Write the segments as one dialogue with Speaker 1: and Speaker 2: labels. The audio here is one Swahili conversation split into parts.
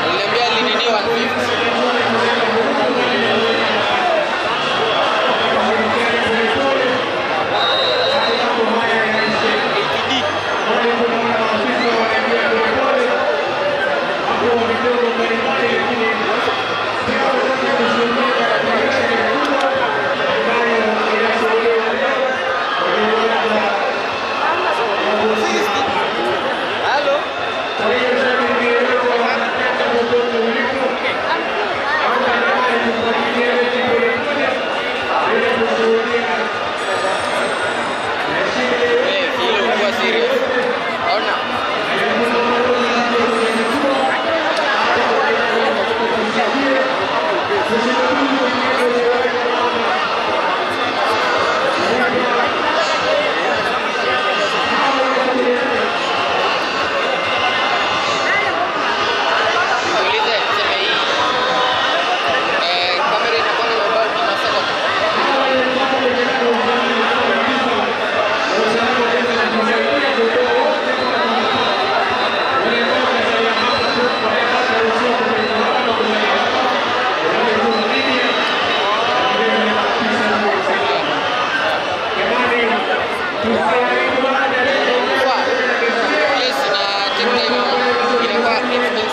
Speaker 1: Niliambia alinini 150. ATD. Halo. Eh, hilo kuwa serious. Ona. Niulize, sema hii. Eh, kamera inakuwa na about na second. Kwa place na take time inakuwa expensive.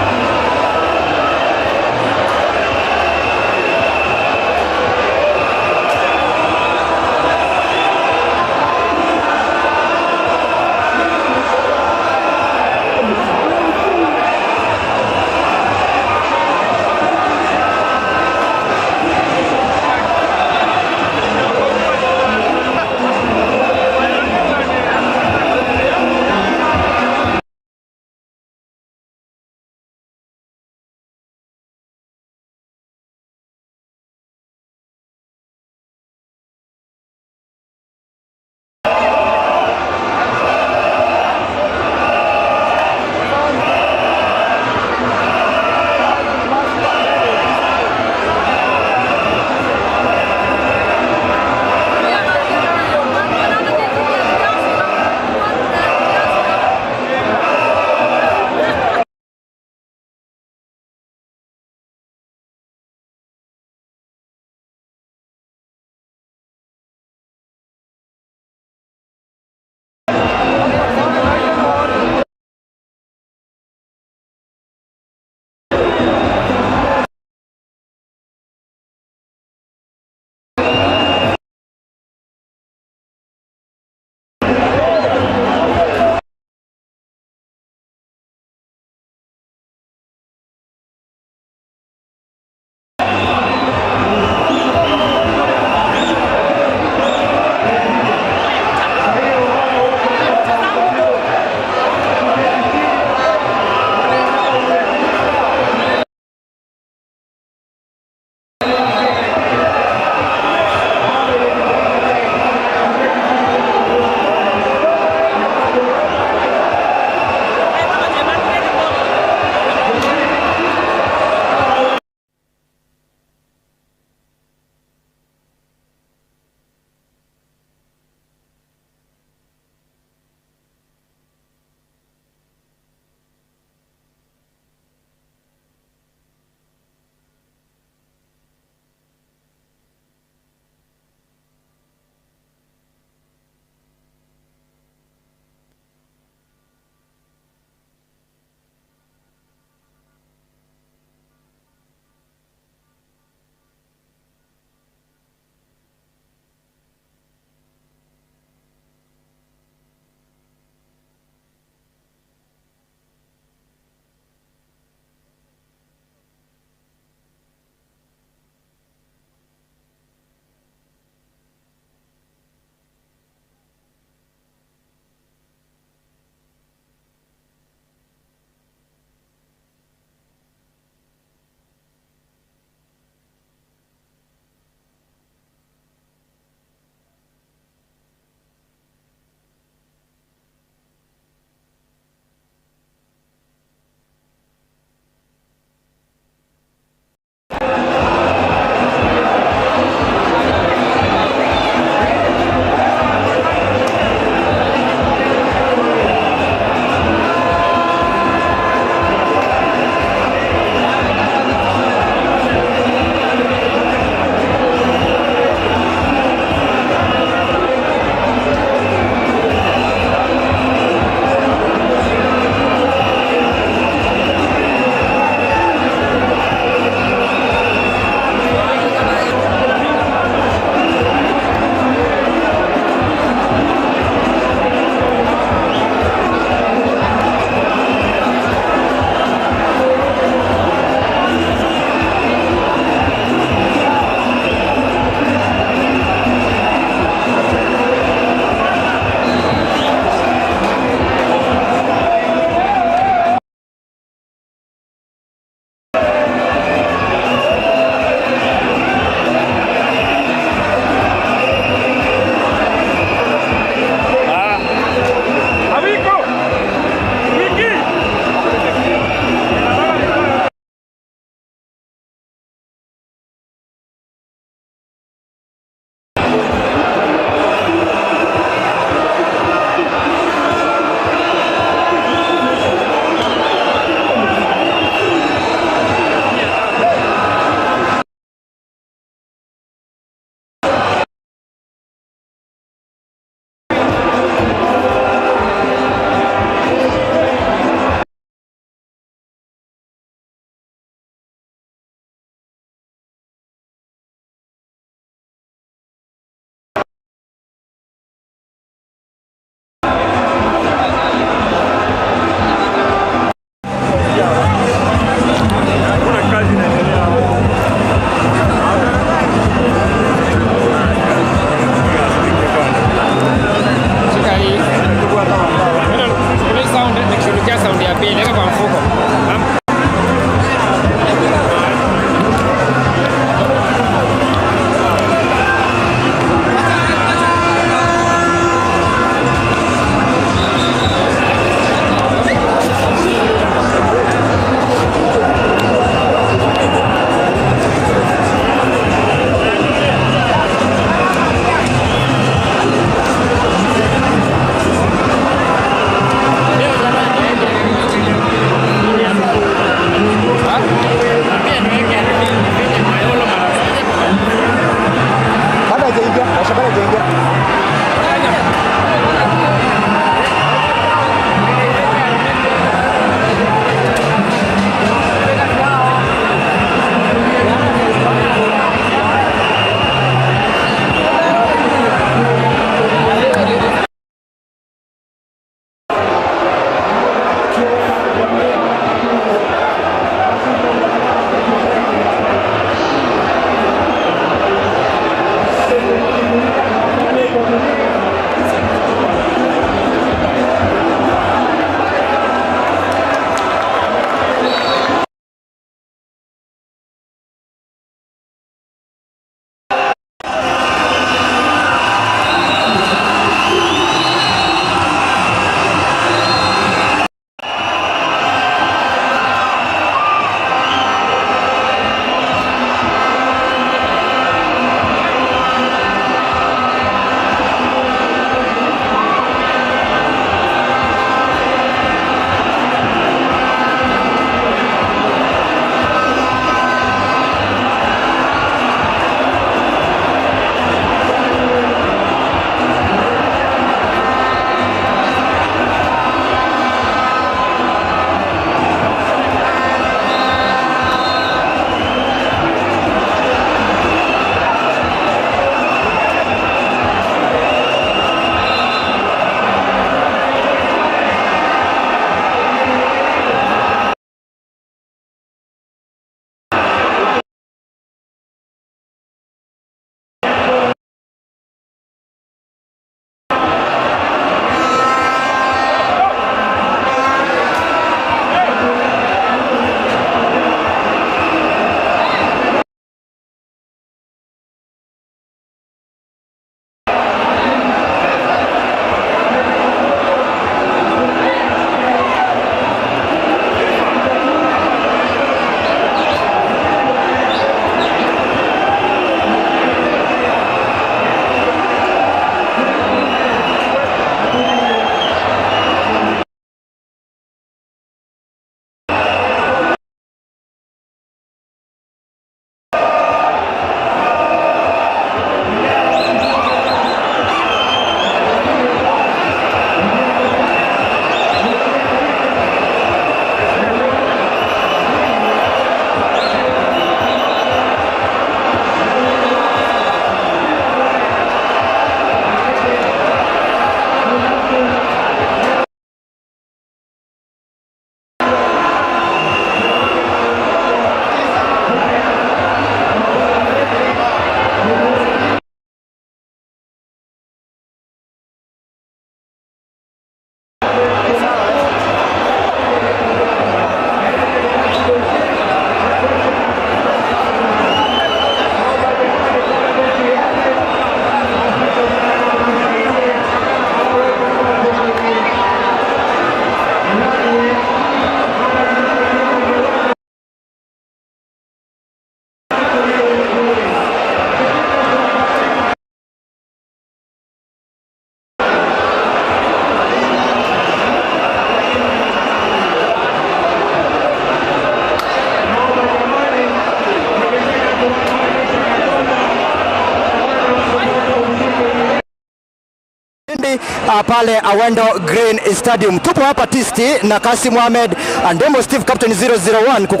Speaker 2: vumbi pale Awendo Green Stadium. Tupo hapa tisti na Kasim Mohamed Andemo Steve Captain 001.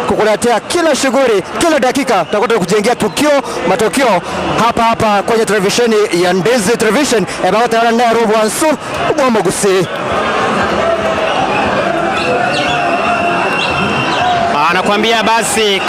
Speaker 2: Kukuletea kila shughuli, kila dakika tutakuwa kujengea tukio matokeo hapa hapa kwenye televisheni ya Ndizi Television. Ebawata na Rubu Ansu Bwamogusi
Speaker 3: anakuambia basi.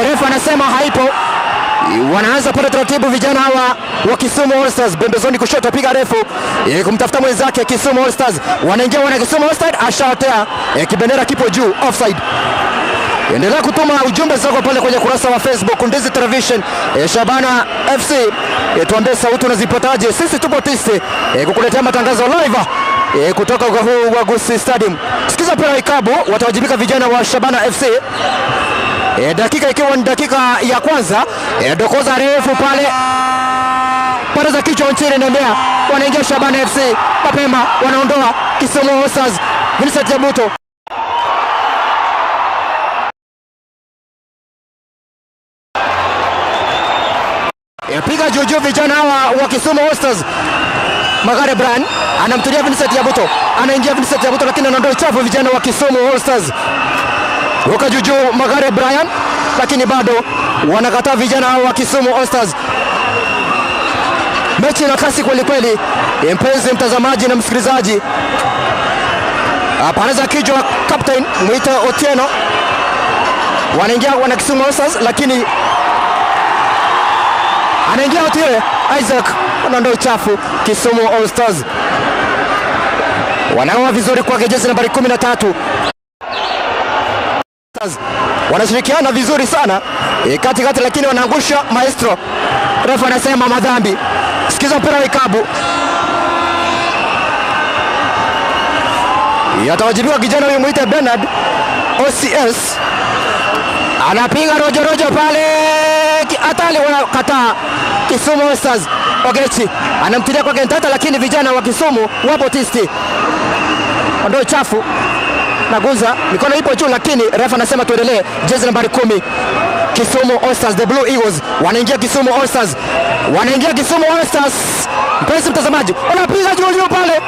Speaker 2: Refa anasema haipo. Wanaanza pale taratibu vijana hawa wa Kisumu All Stars, pembezoni kushoto piga refu kumtafuta mwenzake Kisumu All Stars. Wanaingia wana Kisumu All Stars, ashaotea, kibendera kipo juu, offside. Endelea kutuma ujumbe zako pale kwenye kurasa wa Facebook Ndizi Television, Shabana FC. Tuambie sauti unazipataje. Sisi tupo tisti kukuletea matangazo live kutoka huu wa Gusii Stadium. Sikiza pia ikabu, watawajibika vijana wa Shabana FC. Dakika ikiwa ni dakika ya kwanza, dokoza refu pale, pale za kichwa nchini inaendelea. Wanaingia Shabana FC mapema, wanaondoa Kisumu All Stars. Vincent Jabuto piga juju vijana hawa wa Kisumu All Stars. Magare Brian anamtulia Vincent Jabuto, anaingia Vincent Jabuto lakini anaondoa chafu vijana wa Kisumu All Stars. Ruka juju Magare Brian, lakini bado wanakataa vijana hao wa Kisumu All Stars. Mechi ina kasi kweli kweli, mpenzi mtazamaji na msikilizaji. Panaweza kichwa captain Mwita Otieno. Wanaingia wana Kisumu All Stars, lakini anaingia Otieno Isaac, anaondoa chafu Kisumu All Stars. Wanaoa vizuri kwa jezi nambari 13. Wanashirikiana vizuri sana katikati, lakini wanaangusha maestro. Refa anasema madhambi. Sikiza mpira wa ikabu. Yatawajibiwa kijana huyu muite Bernard OCS. Anapiga rojo rojo pale, hatari, wanakataa Kisumu All Stars. Ogechi anamtilia kwa Kentata, lakini vijana wa Kisumu wapo tisti. Ondoa chafu. Naguza mikono ipo juu, lakini refa anasema tuendelee. Jezi nambari 10 Kisumu All Stars, the Blue Eagles wanaingia. Kisumu All Stars wanaingia. Kisumu All Stars, mpenzi mtazamaji, wanapiga juu juu pale.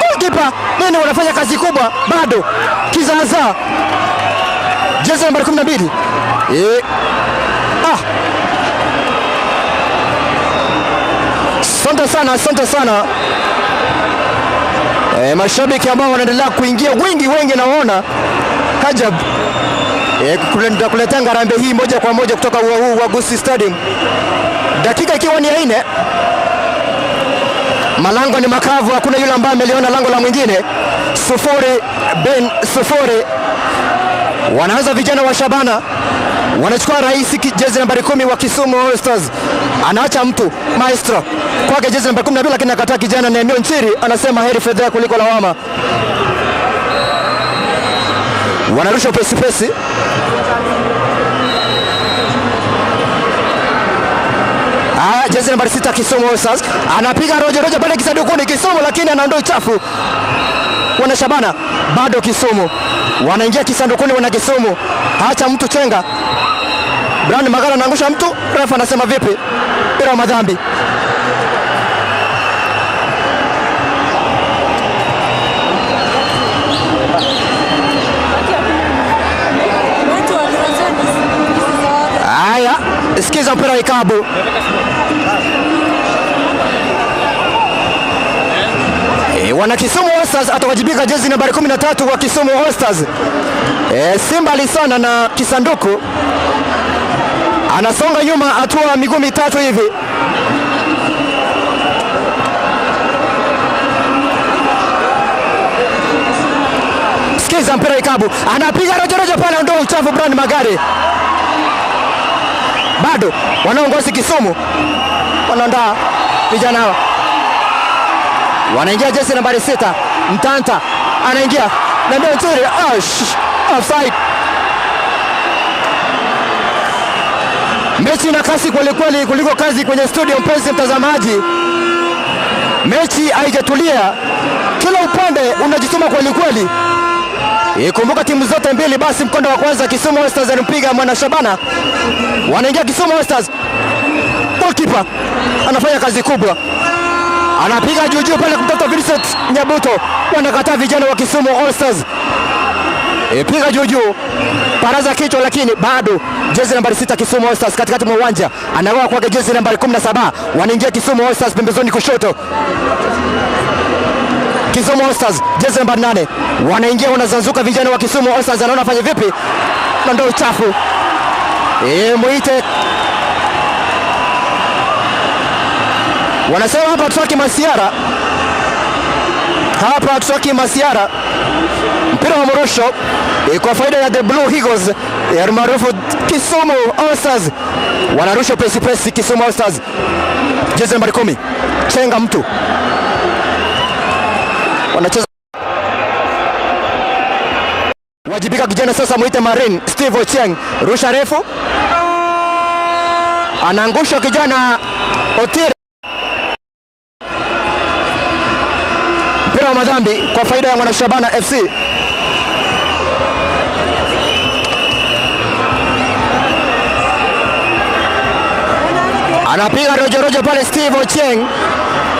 Speaker 2: Goalkeeper nini wanafanya kazi kubwa, bado kizaazaa. Jezi nambari 12. Asante sana, asante sana. Mashabiki ambao wanaendelea kuingia wengi wengi, naona Kajab kuletea ngarambe hii moja kwa moja kutoka ua huu wa Gusii Stadium. Dakika ikiwa ni ya 4. Malango ni makavu, hakuna yule ambaye ameliona lango la mwingine. 0-0. Wanaanza vijana wa Shabana, wanachukua rais jezi nambari 10 wa Kisumu All Stars, anaacha mtu Maestro kwake jezi nambari 12, lakini akataa kijana Nehemia Nchiri, anasema heri fedha kuliko lawama. Wanarusha pesi pesi. Jezi nambari 6 Kisumu All Stars anapiga rojo rojo pale kisadukuni Kisumu, lakini anaondoa uchafu. Wana Shabana bado Kisumu wanaingia kisandukuni, wana Kisumu, acha mtu chenga. Brian Magara anaangusha mtu, refa anasema vipi? Mpira wa madhambi. Haya, sikiza mpira wa ikabu. Wana Kisumu All Stars atawajibika jezi nambari 13 wa Kisumu All Stars. Simba alisana na kisanduku, anasonga nyuma hatua miguu mitatu hivi. Sikiza mpira ikabu, anapiga rojo rojo pale, ndio uchafu Brian Magare. Bado wanaongozi Kisumu wanaandaa vijana hawa. Wanaingia jezi nambari 6 Mtanta anaingia na ndio nzuri. Offside. Mechi ina kasi kweli kweli kuliko kazi kwenye studio, mpenzi mtazamaji. Mechi haijatulia, kila upande unajituma kweli kweli. Ikumbuka timu zote mbili, basi mkondo wa kwanza Kisumu All Stars alimpiga Mwana Shabana. Wanaingia Kisumu All Stars, goalkeeper anafanya kazi kubwa, anapiga juu juu pale kumtafuta Vincent Nyabuto. Wanakataa vijana wa Kisumu All Stars. Piga juu juu, paraza kichwa, lakini bado jezi nambari 6 Kisumu All Stars katikati mwa uwanja anaroa kwake jezi nambari 17. Wanaingia Kisumu All Stars pembezoni kushoto. Kisumu All Stars jezi nambari 8 wanaingia, wanazanzuka vijana wa Kisumu All Stars, anaona afanye vipi na ndio uchafu. Muite wanasema hapa tutaki masiara, hapa tutaki masiara. Mpira wa mrusho kwa faida ya The Blue Eagles ya maarufu Kisumu All Stars. Wanarusha pesi pesi Kisumu All Stars, jezi nambari 10 chenga mtu, wanacheza wajibika kijana sasa, muite Marin Steve Ochieng, rusha refu, anaangusha kijana Otire. Mpira wa madhambi kwa faida ya Mwana Shabana FC. Anapiga rojo rojo pale Steve Ochieng.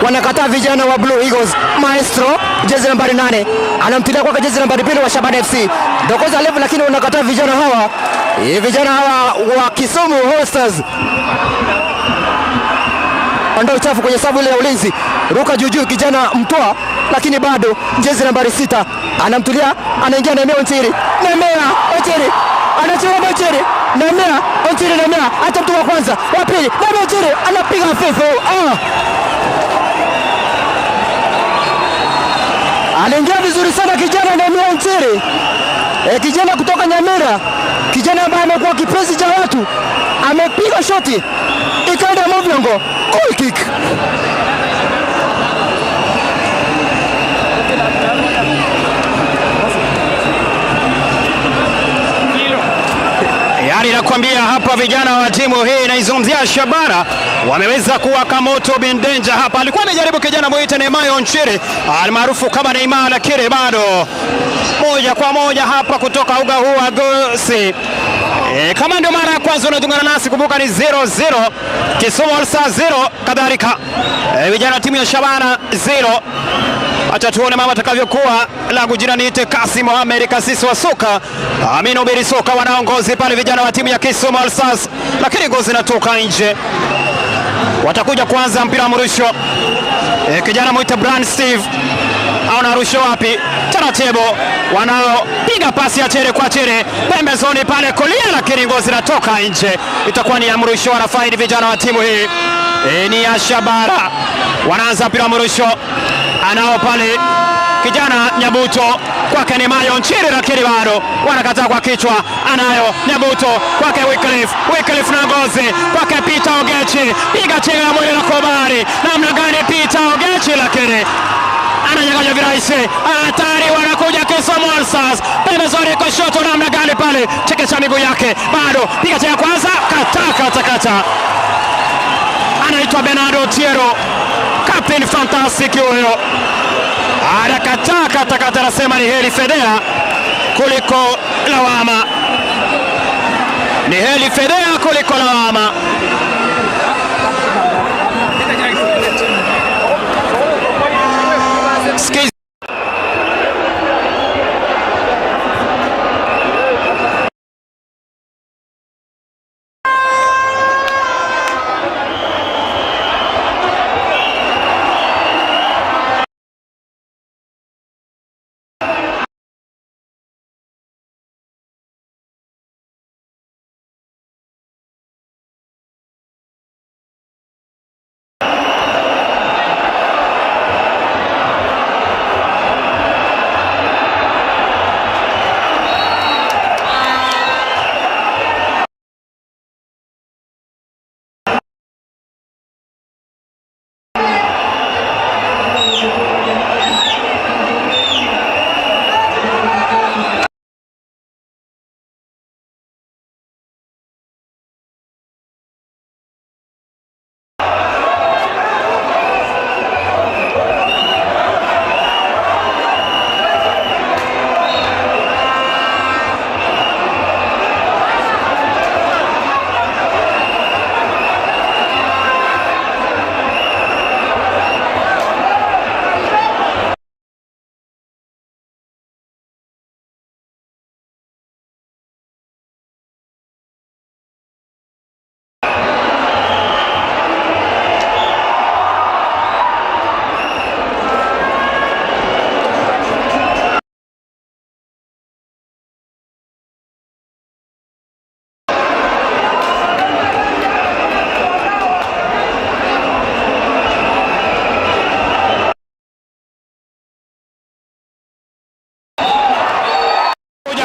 Speaker 2: Wanakataa vijana wa Blue Eagles. Maestro jezi nambari 8 anamtilia kwa jezi nambari 2 wa Shabana FC. Dokoza level, lakini wanakataa vijana hawa. Vijana hawa wa Kisumu All Stars. Ondoa uchafu kwenye safu ile ya ulinzi. Ruka juu juu kijana Mtoa, lakini bado jezi nambari 6 anamtulia, anaingia Nehemia Onchiri. Nehemia Onchiri anachukua Onchiri. Nehemia Onchiri, Nehemia hata mtu wa kwanza, wa pili, Nehemia Onchiri anapiga fifo. Aliingia vizuri sana kijana Nehemia Onchiri. Kijana kutoka Nyamira, kijana ambaye amekuwa kipenzi cha watu, amepiga shoti ikaenda mvlongo, goal kick.
Speaker 3: Yaani nakwambia hapa vijana wa timu hii inaizungumzia Shabana wameweza kuwaka moto bin danger hapa. Alikuwa anajaribu kijana mwite Nehemia Onchiri almaarufu kama Neymar, lakini bado moja kwa moja hapa kutoka uga huu wa Gusii. Kama ndio mara ya kwanza unaungana nasi, kumbuka ni 0-0 Kisumu All Stars 0, kadhalika vijana timu ya Shabana 0. Acha tuone mama atakavyokuwa. Langu jina niite Kasim Mohamed, kasisi wa soka. Amina Ubiri soka wanaongozi pale vijana wa timu ya Kisumu All Stars, lakini gozi inatoka nje. Watakuja kuanza mpira wa mrusho. Kijana mwite Brand Steve anarusha wapi? Taratibu wanaopiga pasi ya chere kwa chere pembezoni pale kulia, lakini ngozi inatoka nje. Itakuwa ni ya mrusho, wanafaidi vijana wa timu hii ni ya Shabara. Wanaanza mpira wa mrusho, anao pale kijana Nyabuto, kwake ni Mayo Nchiri, lakini bado wanakataa kwa kichwa. Anayo Nyabuto, kwake Wycliffe, Wycliffe na ngozi kwake Peter Ogechi, piga chenga mwili na kobari namna gani Peter Ogechi, lakini ananyang'anywa virahisi. Hatari, wanakuja Kisumu All Stars pembezoni kushoto, namna gani pale, chekesha miguu yake, bado piga chenga kwanza, kata kata kata. Anaitwa Bernardo Tiero, captain fantastic huyo, anakataa kata kata, anasema ni heri fedhea kuliko lawama, ni heri fedhea kuliko lawama.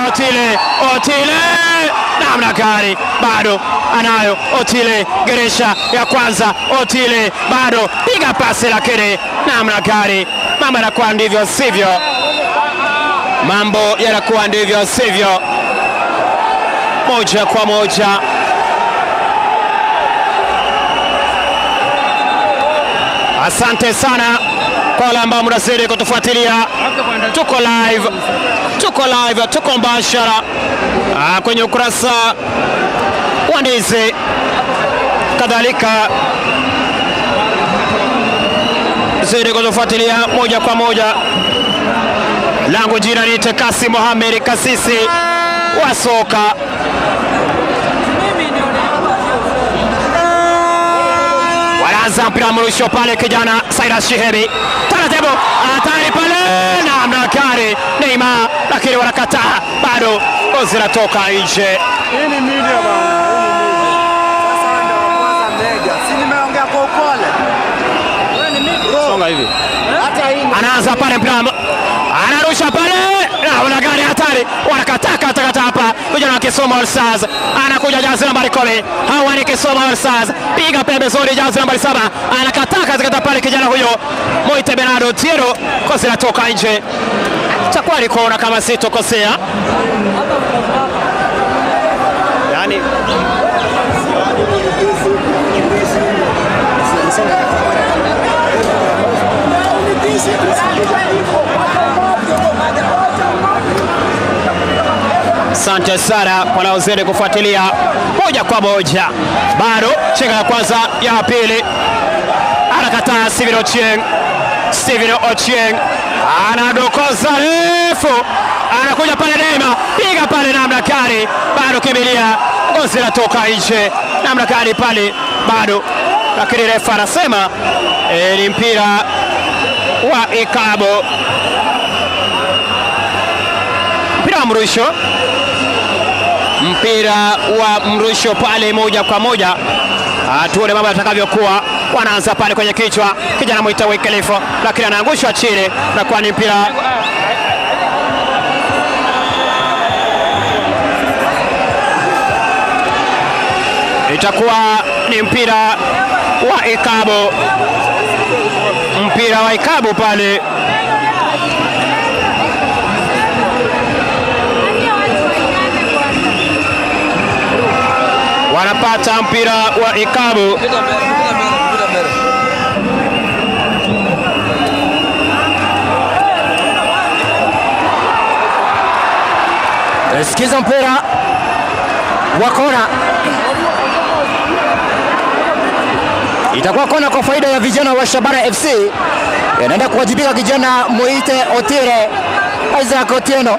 Speaker 3: Otile, Otile namna gani, bado anayo Otile, geresha ya kwanza Otile, bado piga pasi lakini namna gani, mambo yanakuwa ndivyo sivyo, mambo yanakuwa ndivyo sivyo, moja kwa moja. Asante sana kwa wale ambao mnazidi kutufuatilia. Tuko live, tuko live, tuko mbashara kwenye ukurasa wa Ndizi, kadhalika zidi kutufuatilia moja kwa moja. Langu jina ni Tekasi Mohamed, kasisi wa soka. Wanaanza mpira mrusho pale kijana Cyrus Shiheri, taratibu, hatari pale namna gani Neymar, lakini wanakataa, bado gozi linatoka nje.
Speaker 4: Hii ni media bana. Sasa ndio kwanza media. Si nimeongea kwa upole. Wewe ni media.
Speaker 3: Songa hivi.
Speaker 4: Hata hii
Speaker 3: anaanza pale mpira, anarusha pale na gari hatari, wanakataa kata kata hapa vijana wa Kisumu All Stars. Anakuja jazi nambari 10, hawa ni Kisumu All Stars, piga pembezoni jazi nambari 7, anakataa kata kata pale kijana huyo Moite Bernardo Tiero, kosi latoka nje. Chakwari ni kona kama sitokosea. Yani asante sana wanaozidi kufuatilia moja kwa moja. Bado chenga ya kwanza ya pili, anakataa Steven Ochieng, Steven Ochieng Anadokoza refu, anakuja pale Neema, piga pale namna kali, bado kimbilia, ngozi inatoka nje namna kali pale bado, lakini refa anasema ni mpira wa Ikabo, mpira wa mrusho, mpira wa mrusho pale moja kwa moja. Tuone mambo yatakavyokuwa. Wanaanza pale kwenye kichwa, kijana mwita Wycliffe, lakini anaangushwa chini na kwa ni mpira itakuwa ni mpira wa Ikabo, mpira wa Ikabo pale. Wanapata mpira wa Ikabo.
Speaker 2: Sikiza mpira wa kona, itakuwa kona kwa faida ya vijana wa Shabana FC. Inaenda kuwajibika kijana Muite Otire Isaac Otieno.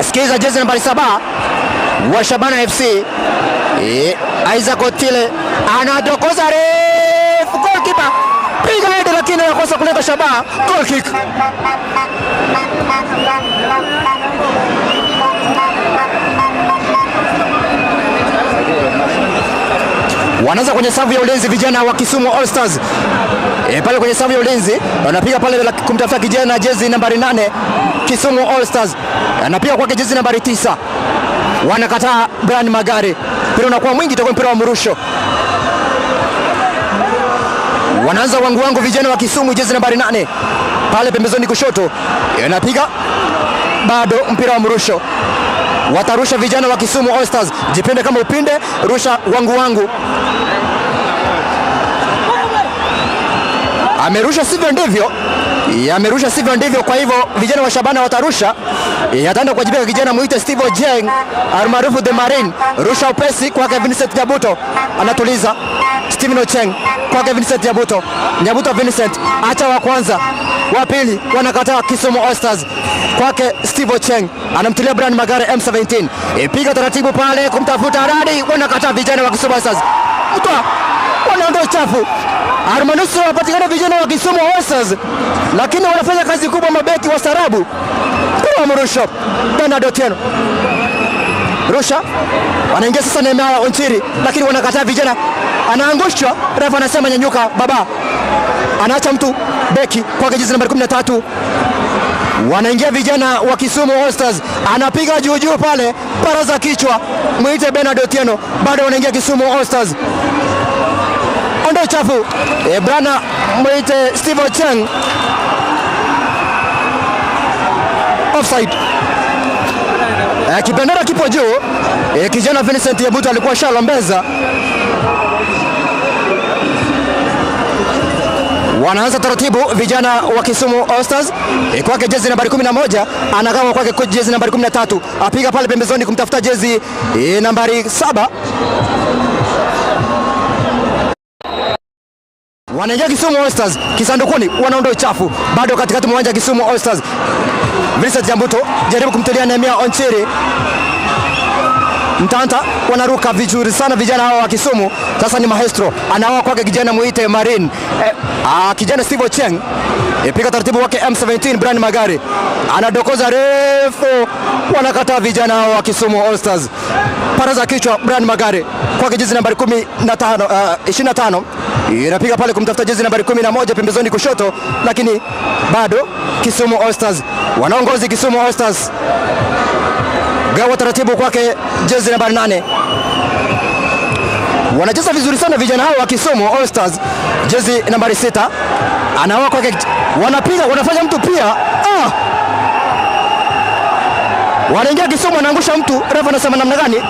Speaker 2: Sikiza jezi nambari 7 wa Shabana FC. Isaac Otile anadokoza refu, goalkeeper piga head, lakini anakosa kuleta shabaha. Goal kick. Wanaanza kwenye safu ya ulinzi vijana wa Kisumu All Stars. Pale kwenye safu ya ulinzi wanapiga pale kumtafuta kijana jezi nambari 8 Kisumu All Stars. Anapiga kwake jezi nambari 9. Wanakataa Brian Magari. Mpira unakuwa mwingi, itakuwa mpira wa mrusho. Wanaanza wangu wangu vijana wa Kisumu, jezi nambari 8 pale pembezoni kushoto. Anapiga bado mpira wa mrusho. Watarusha vijana wa Kisumu All Stars. Jipinde kama upinde, rusha wangu wangu. Amerusha sivyo ndivyo. Amerusha sivyo ndivyo, kwa hivyo vijana wa Shabana watarusha. Ataenda kuwajibika kijana muite Steve Ojeng almaarufu The Marine. Rusha upesi kwake Vincent Nyabuto, anatuliza Steven Ocheng kwake Vincent Nyabuto. Nyabuto Vincent acha wa kwanza, wa pili wanakataa Kisumu All Stars. Kwake Steve Ocheng anamtilia Brian Magare M17. Ipiga taratibu pale kumtafuta Radi, wanakataa vijana wa Kisumu All Stars. Mtoa wanaondoa chafu. Armanusu wapatikana vijana wa Kisumu All Stars, lakini wanafanya kazi kubwa mabeki wa Sarabu. Mpira wa mrusho Bernard Otieno rusha, wanaingia sasa Neema Onchiri, lakini wanakataa vijana, anaangushwa. Refa anasema nyanyuka baba, anaacha mtu beki kwake jezi nambari 13. Wanaingia vijana wa Kisumu All Stars, anapiga juu juu pale, paraza kichwa, muite Bernard Otieno, bado wanaingia Kisumu All Stars. Ondo chafu, brana muite Steve Ocheng. Offside. Kibendera kipo juu. Kijana Vincent Yabuto alikuwa shalombeza. Wanaanza taratibu vijana wa Kisumu All Stars. Kwake jezi nambari 11, anagawa kwake jezi nambari 13. Apiga pale pembezoni kumtafuta jezi nambari 7. Wanaingia Kisumu All Stars kisandukuni, wanaondoa uchafu. Bado katikati mwa uwanja Kisumu All Stars. Vincent Jambuto jaribu kumtilia Nehemia Onchiri. Mtanta wanaruka vizuri sana vijana hawa wa Kisumu. Sasa ni Maestro anaoa kwake kijana muite Marine. Kijana Steve Ocheng piga taratibu wake M17 Brian Magari anadokoza refu, wanakataa vijana hawa wa Kisumu All Stars. Paraza kichwa Brian Magari kwake jezi nambari 15 25 inapiga pale kumtafuta jezi nambari 11 pembezoni kushoto, lakini bado Kisumu All Stars wanaongozi. Kisumu All Stars gawa taratibu kwake jezi nambari 8. Wanacheza vizuri sana vijana hao wa Kisumu All Stars. Jezi nambari 6 anawa kwake, wanapiga wanafanya mtu pia. Wanaingia Kisumu, anaangusha mtu. Refa anasema namna gani?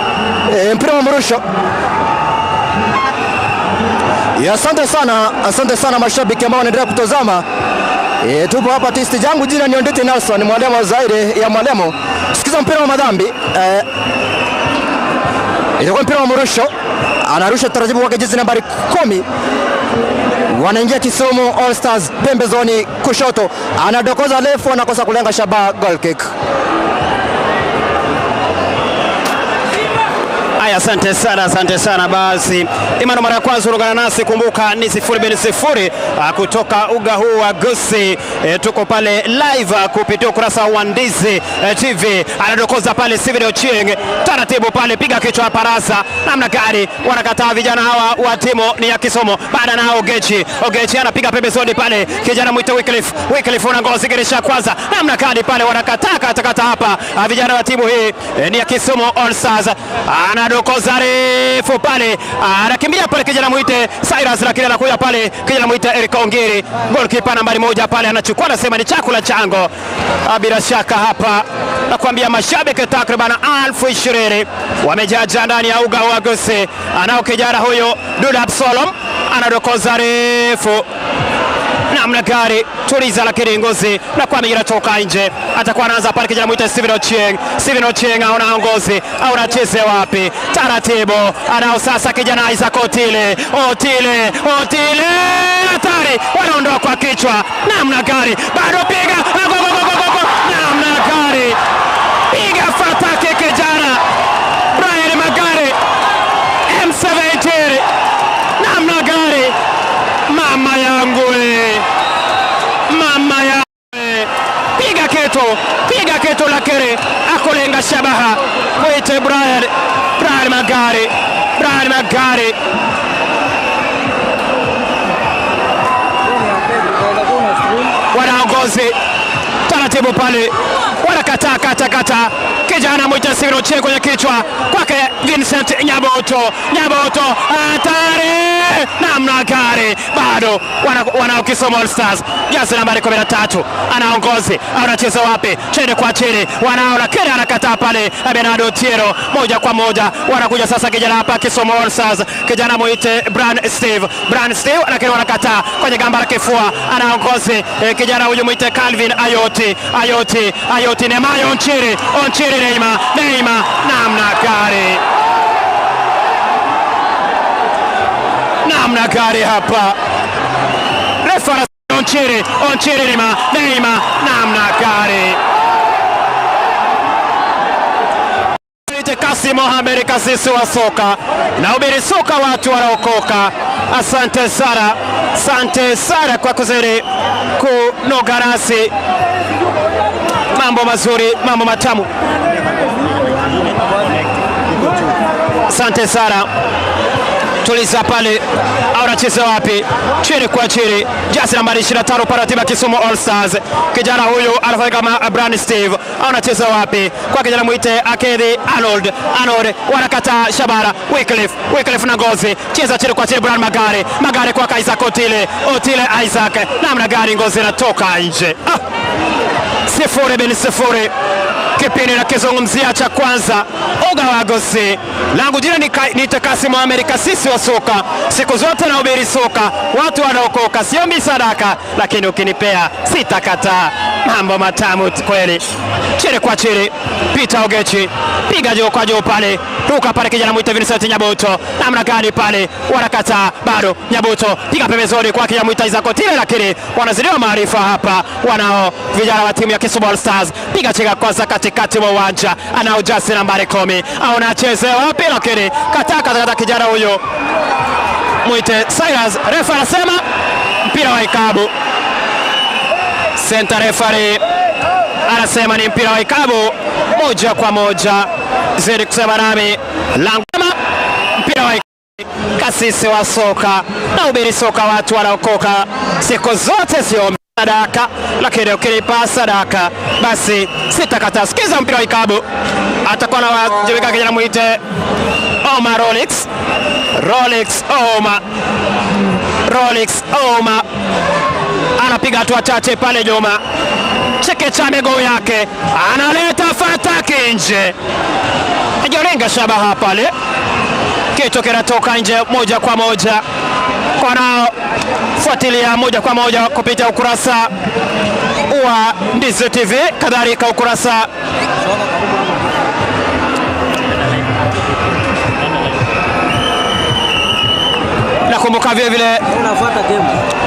Speaker 2: Mpira wa mrusho. Asante sana, asante sana mashabiki ambao wanaendelea kutazama. Tupo hapa tisti jangu, jina ni Onditi Nelson, mwalimu wa Zaire ya mwalimu. Sikiza mpira wa madhambi. Ilikuwa mpira wa mrusho. Anarusha taratibu wake jezi nambari 10. Wanaingia Kisumu All Stars pembezoni kushoto, anadokoza refu, anakosa kulenga shabaha, goal kick.
Speaker 3: Haya, asante sana, asante sana. Basi Imano, mara ya kwanza unaungana nasi, kumbuka ni 0-0 kutoka uga huu wa Gusii. Tuko pale live kupitia ukurasa wa Ndizi TV. Anadokoza pale Steven Ochieng, taratibu pale, piga kichwa parasa, namna gani wanakataa vijana hawa wa timu ni ya Kisumu. Baada na Ogechi, Ogechi anapiga pembezoni pale, kijana mwite Wycliffe, Wycliffe una ngozi kirisha kwanza, namna gani pale wanakataa katakata hapa vijana wa timu hii ni ya Kisumu All Stars. Anadokoza refu pale, anakimbia pale kijana mwite Cyrus, lakini anakuja pale kijana mwite Eric Ongiri, goalkeeper nambari 1 pale, anachukua anasema ni chakula chango. Bila shaka hapa nakwambia mashabiki takriban 20,000 wamejaja ndani ya uga wa Gusii. Anao kijana huyo Duda Absalom, anadokoza refu namna gari tuliza, lakini ngozi na kwa inatoka nje. Atakuwa anaanza pale kijana mwite Steven Ochieng. Steven Ochieng aona ngozi, aona cheze wapi, taratibu anao sasa kijana Isaac Otile, Otile, Otile, hatari, wanaondoa kwa kichwa, namna gari, bado piga, go, go, go, go, go, namna gari, piga fataki kijana Brian Magari M17, namna gari, mama yangu mama yangu, piga kitu, lakini akulenga shabaha. Mwite Brian, Brian Magari, Brian Magari. Wanaongozi taratibu pale, wanakataa kata kata, kijana mwite Steven Ochieng kwenye kichwa kwake Vincent Nyaboto, Nyaboto hatari, namna gari, bado wanao Kisumu All Stars, jezi nambari 13 anaongozi, anacheza wapi, chini kwa chini, wanao lakini anakataa pale Bernardo Tiero, moja kwa moja wanakuja sasa kijana hapa Kisumu All Stars, kijana mwite Brian Steve, Brian Steve, lakini wanakataa kwenye gamba la kifua, anaongozi kijana huyu mwite Calvin Ayoti, Ayoti, Ayoti, Nemayo Onchiri, Onchiri, Neima, Neima, namna gari, namna gari hapa, refa Onchiri, Onchiri, Neima, Neima, namna gari. Kasi Mohamed Kasisi wa soka na ubiri soka, watu wanaokoka. Asante sana, asante sana kwa kuzidi kunoga nasi. Mambo mazuri, mambo matamu. Asante sana. Tuliza pale, au anacheza wapi? Chini kwa chini, jezi nambari 25 para timu ya Kisumu All Stars. Kijana huyu anafanya kama Brian Steve, au anacheza wapi? Kwa kijana mwite Akedi Arnold, Arnold wanakata Shabara, Wycliffe, Wycliffe na ngozi, cheza chini kwa chini, Brian Magari, Magari kwa Isaac Otile, Otile Isaac, namna gani ngozi inatoka nje. 0-0. Kipindi na kizungumzia cha kwanza uga wa Gusii. Langu jina ni Kasi Mohamed Kasisi wa soka. Siku zote nahubiri soka, watu wanaokoka, siombi sadaka, lakini ukinipea sitakataa. Mambo matamu kweli. Chini kwa chini, Peter Ogechi, piga juu kwa juu pale, ruka pale kijana mwite Vincent Nyaboto, namna gani pale, wanakataa bado Nyaboto, piga pembezoni kwa kijana mwite Isaac Otile, lakini wanazidiwa maarifa hapa wanao vijana wa timu ya Kisumu All Stars. Piga chenga kwanza katikati wa uwanja, anao jezi nambari 10, aona cheze wapi, lakini kataka kijana huyo mwite Cyrus. Refa anasema mpira wa ikabu. Center referee anasema ni mpira wa ikabu moja kwa moja. Zidi kusema nami langama, mpira wa Kasisi wa soka na ubiri soka, watu wanaokoka siku zote, sio sadaka, lakini ukilipa sadaka basi sitakataa. Sikiza mpira wa ikabu, atakuwa na wajibika kijana mwite Omar Rolex, Rolex Oma, Rolex Oma anapiga hatua chache pale nyuma, chekecha miguu yake, analeta fataki nje, hajalenga shabaha pale, kitu kinatoka nje moja kwa moja. Kwa nao fuatilia moja kwa moja kupitia ukurasa wa Ndizi TV, kadhalika ukurasa Nakumbuka vile vile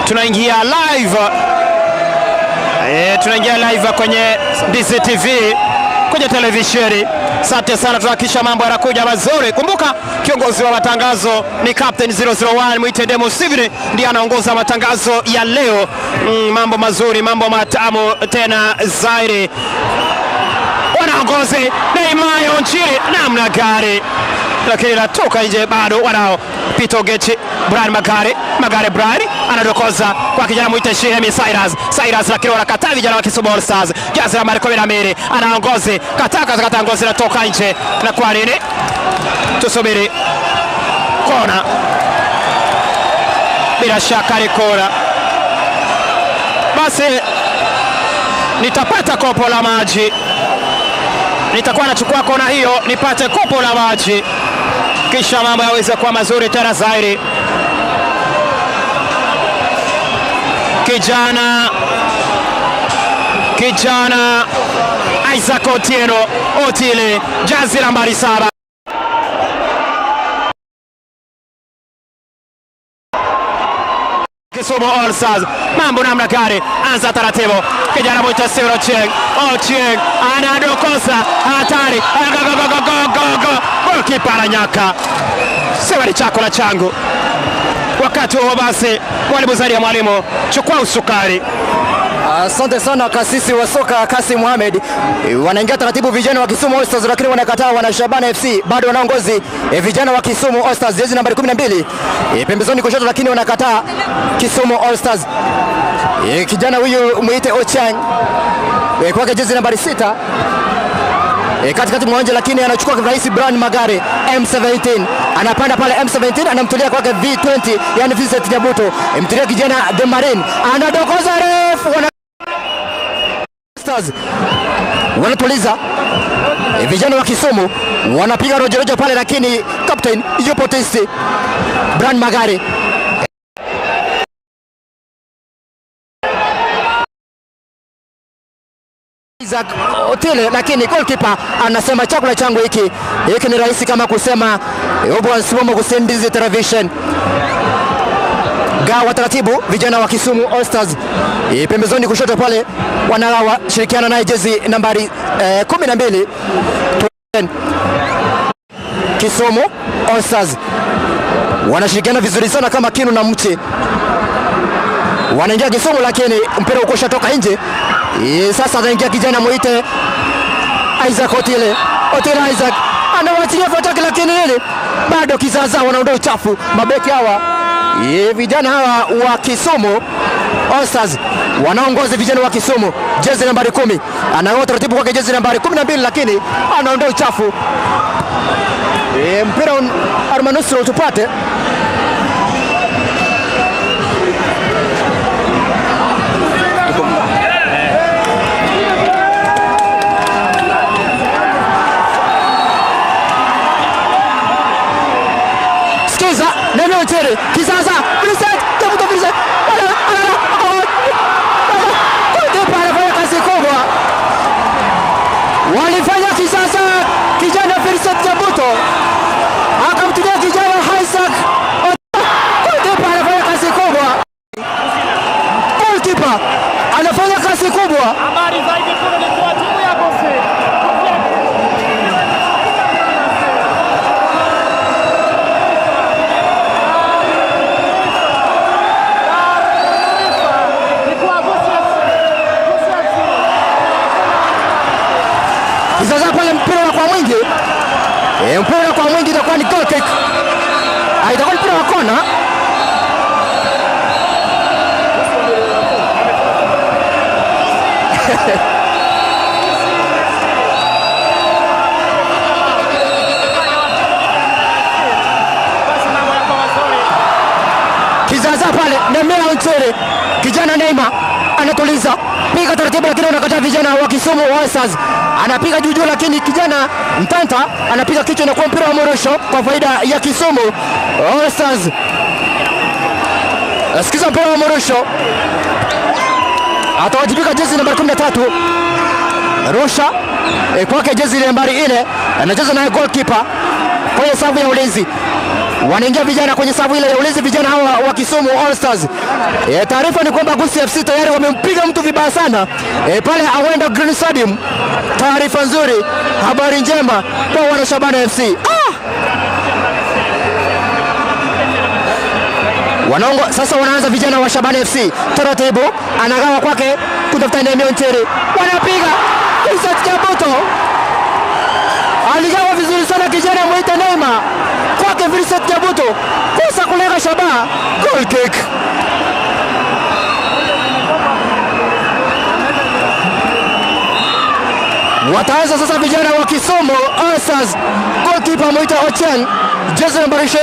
Speaker 3: tunaingia live. Tunaingia live kwenye DCTV, kwenye televisheni. Asante sana, tunahakikisha mambo yanakuja mazuri. Kumbuka kiongozi wa matangazo ni Captain 001 Mwite Demo Sivini, ndiye anaongoza matangazo ya leo. Mambo mazuri, mambo matamu tena zaidi. Wanaongozi Nehemiah Onchiri namna gari, lakini natoka nje bado wanao Pito Gechi, Brian Magare, Magare Brian anadokoza kwa kijana mwite Shehemi Cyrus, Cyrus lakini wanakataa vijana wa Kisumu All Stars. Jazi nambari 12 anaongozi, kataka ngozi natoka nje. Na kwa nini? Tusubiri kona, bila shaka ni kona. Basi nitapata kopo la maji, nitakuwa nachukua kona hiyo nipate kopo la maji, kisha mambo yaweze kuwa mazuri tena zaidi. Kijana Isaac Otieno Otile, jazi nambari 7. Kisumu All Stars, mambo namna gani? Anza taratibu, kijana mwita Steven Ochieng, Ochieng anadokosa, hatari, go, goalkeeper ananyaka. Sema ni chako la changu. Wakati huo basi, mwalimu Zaria, mwalimu chukua usukari.
Speaker 2: Asante sana kasisi wa soka Kasim Mohamed. Wanaingia taratibu vijana wa Kisumu All Stars, lakini wanakataa wana Shabana FC bado wanaongozi. Vijana wa Kisumu All Stars jezi nambari 12 pembezoni kushoto, lakini wanakataa Kisumu All Stars. Kijana huyu muite Ochieng kwake jezi nambari 6 katikati mwa uwanja, lakini anachukua rahisi Brian Magare M17 anapanda pale M17 anamtulia kwake V20, yani Vincent Nyabuto, mtulia kijana The Marine anadokoza refu. Wana Stars wanatuliza vijana wa Kisumu, wanapiga rojo pale, lakini captain yupo tisti Brian Magare. Isaac Otile, lakini goalkeeper anasema chakula changu hiki. Hiki ni rahisi kama kusema obo kusendizi television. Gawa taratibu vijana wa Kisumu All Stars. Pembezoni kushoto pale wanalawa shirikiana naye jezi nambari 12 Kisumu All Stars wanashirikiana vizuri sana kama kinu na mti. Wanaingia Kisumu, lakini mpira ukosha toka nje. Sasa anaingia kijana muite Isaac Otile. Otile Isaac anawachilia fataki, lakini ile bado kizaza wanaondoa uchafu mabeki hawa. Vijana hawa wa Kisumu All Stars wanaongoza vijana wa Kisumu, jezi nambari 10 anaona taratibu kwake jezi nambari 12, lakini anaondoa uchafu. Mpira Armanusro tupate. Sikiza neno nchere kizaza Vincent Nyabuto, Vincent anafanya kazi kubwa, walifanya kizaza kijana Vincent Nyabuto akamtumia kijana Isaac Otile, anafanya kazi kubwa, goalkeeper anafanya kazi kubwa.
Speaker 5: Habari zaidi kwa timu ya Gose.
Speaker 2: Kizaza pale mpira kwa mwingi. Mpira kwa mwingi itakuwa ni goal kick. Itakuwa mpira wa kona. Kizaza pale Nemea Nchere, kijana Neymar anatuliza, piga taratibu, lakini wanakataa vijana wa Kisumu All Stars. Anapiga juu juu, lakini kijana Mtanta anapiga kichwa na kwa mpira wa mrusho kwa faida ya Kisumu All Stars. Sikiza mpira wa mrusho, atawajibika jezi nambari 13 rusha kwake jezi nambari 4, anacheza naye goalkeeper kwenye safu ya ulinzi. Wanaingia vijana kwenye safu ile ya ulinzi, vijana hawa wa Kisumu All Stars. Taarifa ni kwamba Gusii FC tayari wamempiga mtu vibaya sana pale Awendo Green Stadium. Taarifa nzuri, habari njema kwa wana Shabana FC. Wanaongo sasa, wanaanza vijana wa Shabana FC taratibu, anagawa kwake kutafuta Nehemia Onchiri, wanapiga Vincent Nyabuto aligawa vizuri sana kijana mwite Neema kwake Vincent Nyabuto, kosa kulenga shabaha, goal kick. Wataanza sasa vijana wa Kisumu All Stars, goalkeeper mwite Ochieng, jezi nambari 20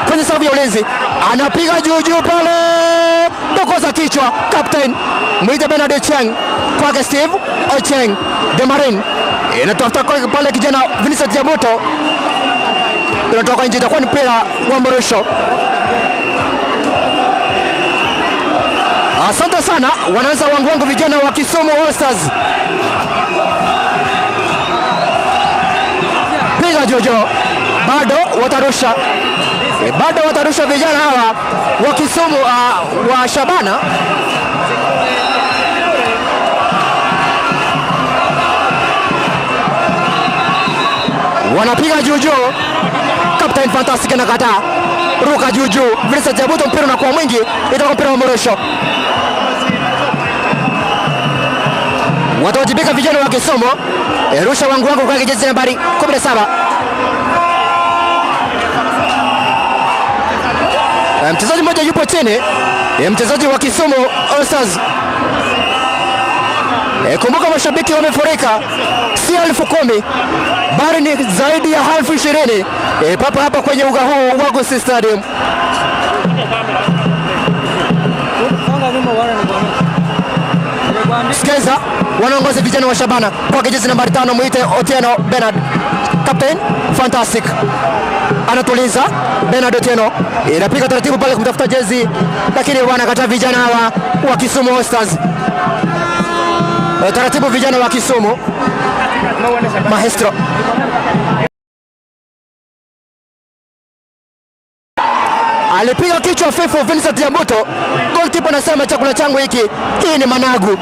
Speaker 2: kwenye safu ya ulinzi, anapiga juu juu pale, dokoza kichwa captain mwite Bernard Ochieng, kwake Steve Ochieng Demarin inatafuta pale kijana Vincent Nyabuto, inatoka nje, itakuwa ni mpira wa mrusho. Asante sana, wanaanza wangu vijana wa Kisumu All Stars. Piga jojo, bado watarusha, bado watarusha vijana hawa wa Kisumu wa Shabana. Wanapiga juju, Captain Fantastic anakataa, ruka juju, Vincent Nyabuto, mpira unakuwa mwingi, itakuwa mpira wa mrusho. Watawajibika vijana wa Kisumu. Rusha wangu kwa jezi nambari 17. Mchezaji mmoja yupo chini, mchezaji wa Kisumu All Stars. Kumbuka mashabiki wamefurika, si 10,000 bali ni zaidi ya 20,000 papa hapa kwenye uga huu wa Gusii Stadium. Skeza wanaongoza vijana wa Shabana kwa jezi nambari 5 muite Otieno Bernard, captain fantastic, anatuliza Bernard Otieno, inapiga taratibu pale kumtafuta jezi, lakini wanakataa vijana hawa wa Kisumu All Stars. Taratibu vijana wa Kisumu, Maestro alipiga kichwa fifu Vincent Nyabuto, goalkeeper anasema chakula changu hiki, hii ni managu.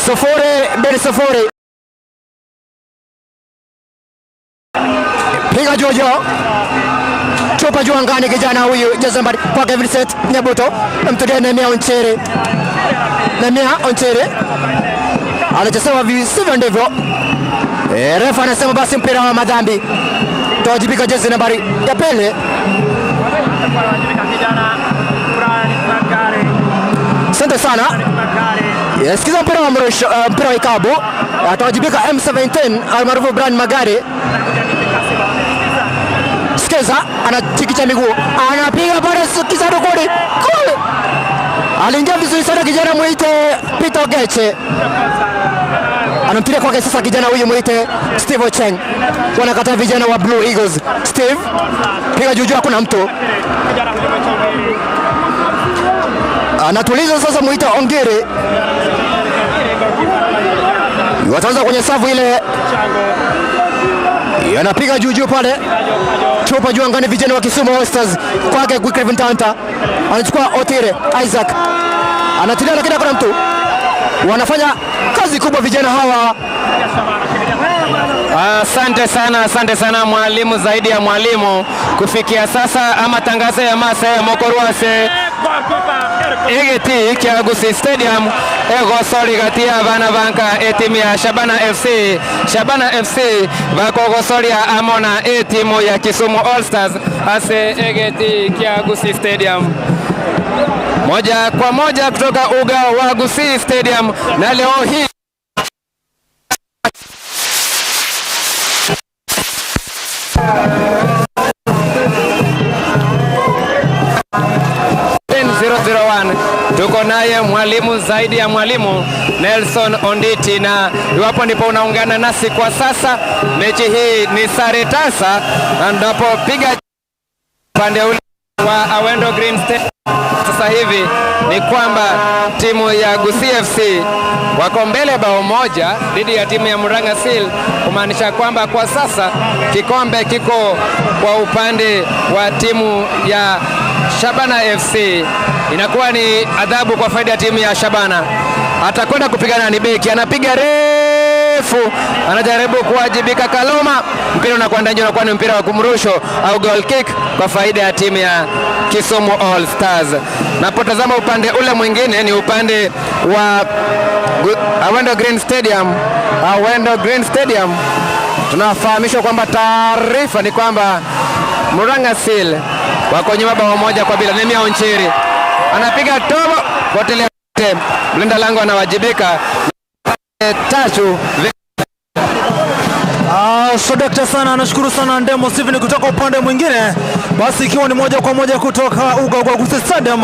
Speaker 2: 0-0. Piga jojo, chupa juu angani, kijana huyu jezi nambari kwake Vincent Nyabuto, namtulia Nehemia Onchiri. Nehemia Onchiri anachosema visivyo ndivyo. Refa anasema basi mpira wa madhambi, tawajibika jezi nambari ya pili. Asante sana. Sikiza mpira wa mrusho, mpira wa ikabu, atawajibika M17 almaarufu Brian Magari. Sikiza anachikicha miguu, anapiga pale kisanduku kule. Aliingia vizuri sana kijana mwite Peter Geche. Anampiga kwake sasa kijana huyu mwite Steve Ochieng. Wanakataa vijana wa Blue Eagles. Steve piga juu juu, hakuna mtu. Anatuliza sasa mwite Ongere. Wataanza kwenye safu ile. Anapiga juu juu pale. Chupa juu angani vijana wa Kisumu All Stars kwake Wycliffe Ntanta. Anachukua Otire Isaac. Anatilia lakini hakuna mtu. Wanafanya kazi kubwa vijana hawa.
Speaker 6: Asante sana, asante sana mwalimu, zaidi ya mwalimu. Kufikia sasa ama tangazo ya masa ya Mokorwase egeti kya Gusii Stadium egosori gati ya bana banka etimu ya Shabana FC. Shabana FC bakogosoria amona etimu ya Kisumu All Stars ase egeti kya Gusii Stadium. Moja kwa moja kutoka uga wa Gusii Stadium, na leo hii tuko naye mwalimu zaidi ya mwalimu Nelson Onditi, na iwapo ndipo unaungana nasi kwa sasa, mechi hii ni sare tasa, na tunapopiga pande ule wa Awendo Green Stadium sasa hivi ni kwamba timu ya Gusii FC wako mbele bao 1 dhidi ya timu ya Murang'a Seal, kumaanisha kwamba kwa sasa kikombe kiko kwa upande wa timu ya Shabana FC. Inakuwa ni adhabu kwa faida ya timu ya Shabana. Atakwenda kupigana ni beki, anapiga refu, anajaribu kuwajibika Kaloma, mpira unakwenda nje, unakuwa ni mpira wa kumrusho au goal kick kwa faida ya timu ya Kisumu All Stars. Napotazama upande ule mwingine ni upande wa Awendo Green Stadium. Awendo Green Stadium tunafahamishwa kwamba taarifa ni kwamba Murang'a Seal wako nyuma bao 1-0. Nehemia Onchiri anapiga tobo, potelea, mlinda lango anawajibika. 3.
Speaker 7: Sodakta sana, nashukuru sana Ndemo Steven kutoka upande mwingine. Basi ikiwa ni moja kwa moja kutoka uga wa Gusii Stadium,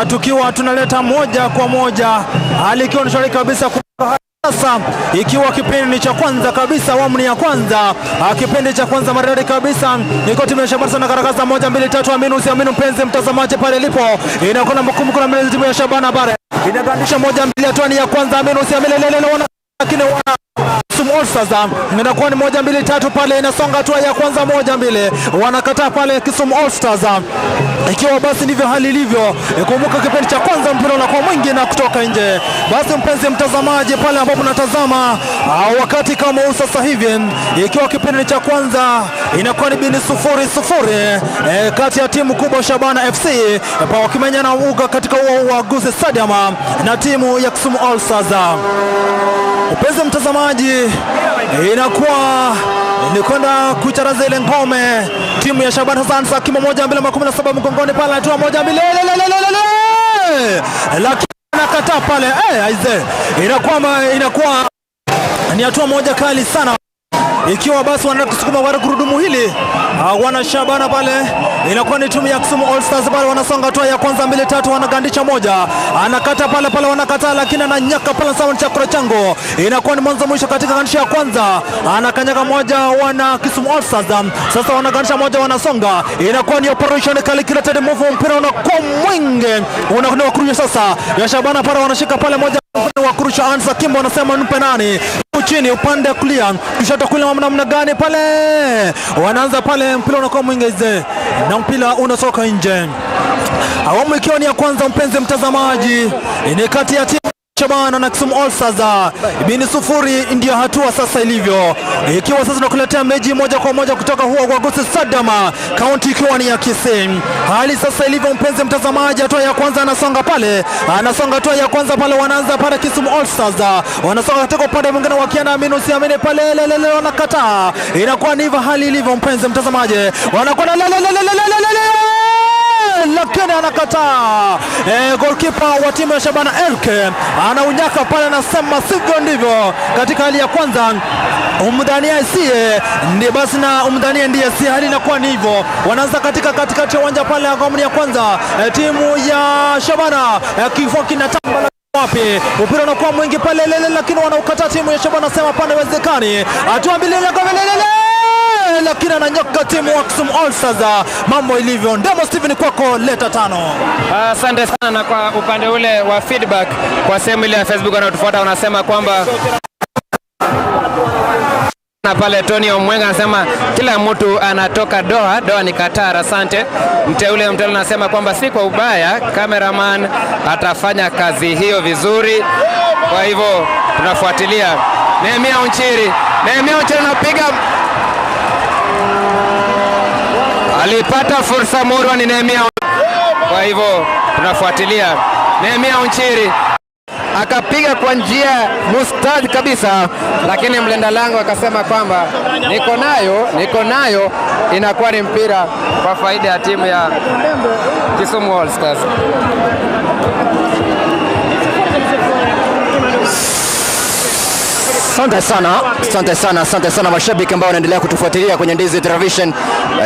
Speaker 7: tukiwa tunaleta moja kwa moja hali ikiwa ni shwari kabisa sasa, ikiwa kipindi ni cha kwanza kabisa, awamu ni ya kwanza, kipindi cha kwanza maridadi kabisa, iko timu ya Shabana na karakasa 1 2 3. Amini usiamini, mpenzi mtazamaji pale ilipo inakuwa namba 10 timu ya Shabana bare inagandisha 1 2 hatua ni ya kwanza. Amini usiamini, lele lakini wana Kisumu All Stars inakuwa ni 1 2 3 pale, inasonga hatua ya kwanza 1 2, wanakataa pale Kisumu All Stars. Ikiwa basi ndivyo hali ilivyo, kumbuka kipindi cha kwanza mpira unakuwa mwingi na kutoka nje. Basi mpenzi mtazamaji pale ambapo unatazama wakati kama huu sasa hivi, ikiwa kipindi cha kwanza inakuwa ni 0-0 kati ya timu kubwa Shabana FC wakimenyana uga katika uwa wa Gusii Stadium na timu ya Kisumu All Stars. Mpenzi mtazamaji, inakuwa ni kwenda kuicharaza ile ngome timu ya Shabana. Sasa kimo 1 2 17 mgongoni pale, hatua 1 2 lakini anakataa pale. Aize, inakuwa ni hatua moja kali sana, ikiwa basi wanaenda kusukuma wale gurudumu hili wana Shabana pale. Inakuwa ni timu ya Kisumu All Stars pale, wanasonga hatua ya kwanza 2 3, wanagandisha moja, anakata pale pale, wanakataa lakini ananyaka pale sawa chakula chango. Inakuwa ni mwanzo mwisho katika gandisha ya kwanza, anakanyaga moja wana Kisumu All Stars. Sasa wanagandisha moja, wanasonga, inakuwa ni operation calculated move, mpira unakuwa mwingi unakwenda kurusha sasa ya Shabana pale, wanashika pale moja wa kurusha Ansa Kimbo, anasema nipe nani chini upande kulia kushoto kule, namna gani pale wanaanza pale, mpira unakuwa mwingi na mpira unatoka nje. Awamu ikiwa ni ya kwanza, mpenzi mtazamaji, ni kati ya timu Shabana na Kisumu All Stars 0 ndio hatua sasa ilivyo, ikiwa sasa tunakuletea mechi moja kwa moja kutoka huo kwa Gusii Stadium, kaunti ikiwa ni ya Kisii. Hali sasa ilivyo, mpenzi mtazamaji, hatua ya kwanza anasonga pale, anasonga hatua ya kwanza pale, wanaanza pale Kisumu All Stars wanasonga katika upande mwingine wakiana, amini usiamini pale lele wanakataa. Inakuwa ni hivyo hali ilivyo, mpenzi mtazamaji, wanakuwa lele lakini anakataa. Goalkeeper wa timu ya Shabana Elke anaunyaka pale, anasema sivyo ndivyo. Katika hali ya kwanza umdhania sie ndiye basi na umdhania ndiye sie, hali inakuwa ni hivyo. Wanaanza katika katikati ya uwanja pale awamu ya kwanza, timu ya Shabana kifua kinatamba wapi, mpira unakuwa mwingi pale lele, lakini wanaukataa timu ya Shabana, sema pana haiwezekani. Hatua mbili lele lakini ananyoka timu wa Kisumu All Stars. Mambo ilivyo. Ndemo Steven, kwako leta tano.
Speaker 6: Asante sana. Na kwa upande ule wa feedback kwa sehemu ile ya Facebook wanaotufuata wanasema kwamba na pale Tony Omwenga anasema kila mtu anatoka Doha, Doha ni Qatar. Asante. Mteule anasema kwamba si kwa ubaya, cameraman atafanya kazi hiyo vizuri. Kwa hivyo tunafuatilia. Nehemia Onchiri, Nehemia Onchiri anapiga, alipata fursa murwa ni Nehemia. Kwa hivyo tunafuatilia. Nehemia Onchiri akapiga kwa njia mustadi kabisa, lakini mlinda lango akasema kwamba niko nayo, niko nayo. Inakuwa ni mpira kwa faida ya timu ya Kisumu All Stars.
Speaker 2: Asante sana, asante sana, asante sana mashabiki ambao wanaendelea kutufuatilia kwenye Ndizi Television.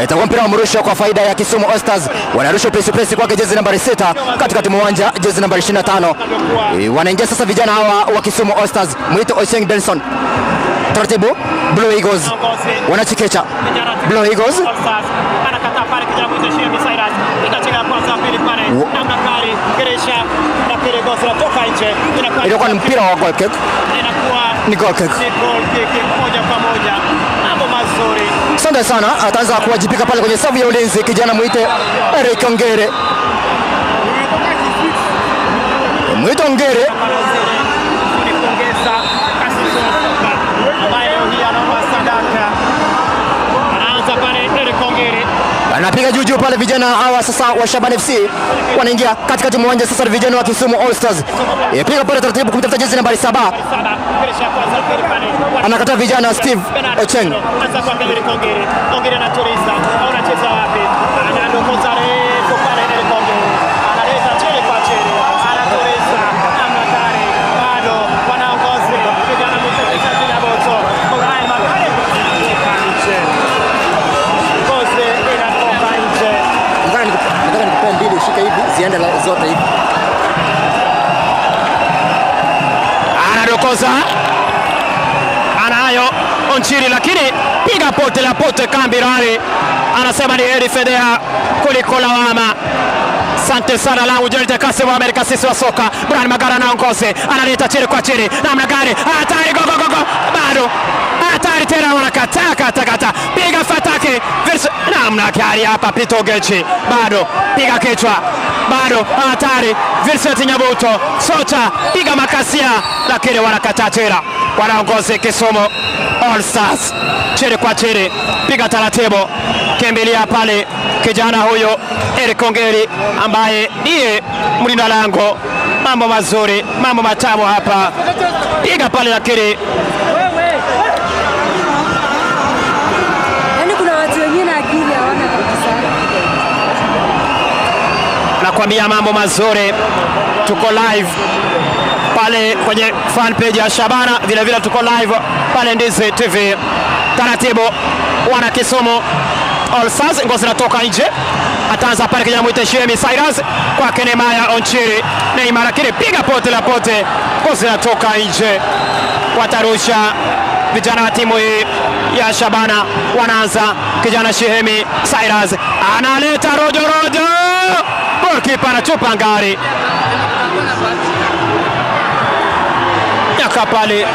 Speaker 2: Itakuwa mpira wa mrusho kwa faida ya Kisumu All Stars. Wanarusha upesi upesi kwake jezi nambari 6 katikati mwa uwanja, jezi nambari 25. Wanaingia sasa vijana hawa wa Kisumu All Stars, Mwito Ochieng Denson. Taratibu Blue Eagles wanachekecha. Blue Eagles
Speaker 5: anakataa pale kijana mwito Shemi Cyrus. Ikacheza kwanza pili pale. Namna kali Geresha na pili goal inatoka nje.
Speaker 2: Ilikuwa ni mpira wa goal kick. Ni goal kick.
Speaker 5: Ni goal kick moja kwa moja. Mambo mazuri.
Speaker 2: Asante sana, ataanza kuwajibika pale kwenye safu ya ulinzi kijana mwite Eric Ongere. Mwite Ongere anapiga juu juu pale. Vijana hawa sasa wa Shabana FC wanaingia katikati mwa uwanja sasa, vijana wa Kisumu All Stars. Piga pale taratibu kumtafuta jezi nambari 7. Anakataa vijana Steve Ochieng.
Speaker 5: Ongere anatuliza. Anacheza wapi? Anadokoza refu pale Eric Ongere. Analeta chini kwa chini. Anatuliza. Namna gani? Bado wanaongozi. Vijana mchezaji Boto. Brian Makare. Ngozi inatoka nje.
Speaker 2: Nataka nikupe mbili ushike hivi ziende zote hivi.
Speaker 3: Anadokoza. Anayo Onchiri, lakini piga pote la pote Kambirani. Anasema ni heri fedheha kuliko lawama. Asante sana langu Jerry Kasi wa Amerika, sisi wa soka. Brian Magara na ongoze, analeta chini kwa chini. Namna gani? Hatari, go go go go. Bado. Hatari tena, wanakataa kata kata. Piga fatake. Versus namna gani hapa Pito Gechi. Bado piga kichwa. Bado hatari. Vincent Nyabuto. Socha piga makasia, lakini wanakataa tena. Wanaongoze Kisumu All Stars. Chini kwa chini, piga taratibu, kimbilia pale kijana huyo Eric Ongeri ambaye ndiye mlinda lango. Mambo mazuri, mambo matamu hapa. Piga pale lakini
Speaker 8: yaani kuna watu wengine akili hawana kabisa.
Speaker 3: Nakwambia mambo mazuri. Tuko live pale kwenye fan page ya Shabana, vile vile tuko live pale Ndizi TV. Taratibu wana Kisumu All Stars, ngozi inatoka nje. Ataanza pale kijana mwite Shemi Cyrus kwa Nehemiah Onchiri. Neymar lakini piga pote la pote, ngozi inatoka nje. Watarusha vijana wa timu hii ya Shabana. Wanaanza kijana Shemi Cyrus analeta rojo rojo, goalkeeper anatupa ngari. Nyaka pale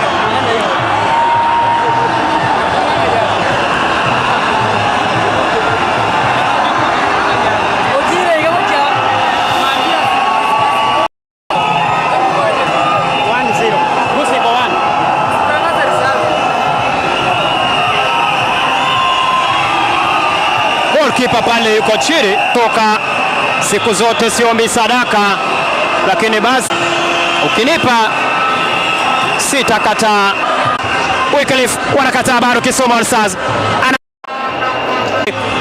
Speaker 3: goalkeeper pale yuko chini. Toka siku zote siombi sadaka, lakini basi ukinipa sitakataa. Wycliffe wanakataa bado Kisumu All Stars.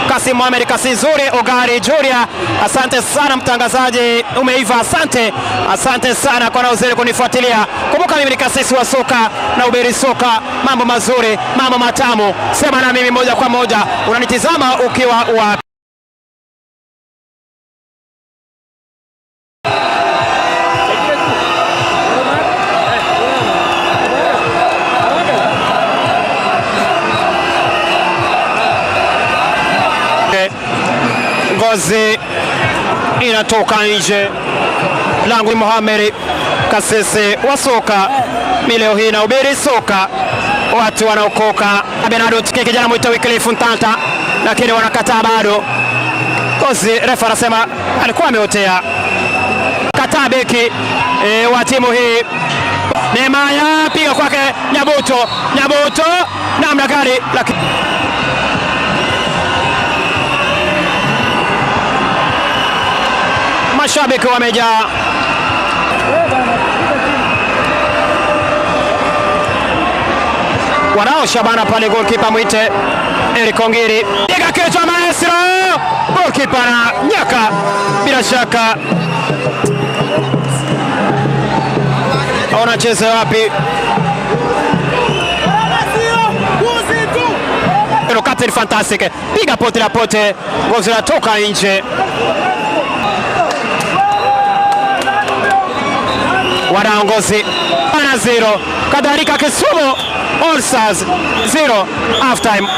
Speaker 3: Kasim Mohamed, kasi nzuri Ogari Julia. Asante sana mtangazaji, umeiva, asante. Asante sana kwa naozeli kunifuatilia. Kumbuka mimi ni kasisi wa soka na ubiri soka. Mambo mazuri, mambo matamu. Sema na mimi moja kwa moja. Unanitizama ukiwa wapi? Ngozi inatoka nje. Langu Mohamed Kasese wa soka. Leo hii na ubiri soka, watu wanaokoka. Bernardo Chike kijana mwita Wycliffe Ntanta, lakini wanakataa bado. Ngozi refa anasema alikuwa ameotea. Kataa beki wa timu hii. Nehemiah piga kwake Nyabuto. Nyabuto namna gani, lakini mashabiki wamejaa. Wanao Shabana pale, goalkeeper mwite Eric Ongiri. Piga kichwa maestro. Goalkeeper na nyaka bila shaka. Anacheza wapi? Captain Fantastic piga pote la pote, gozi zinatoka nje. Wanaongozi ana 0, kadhalika Kisumu All Stars 0 half time.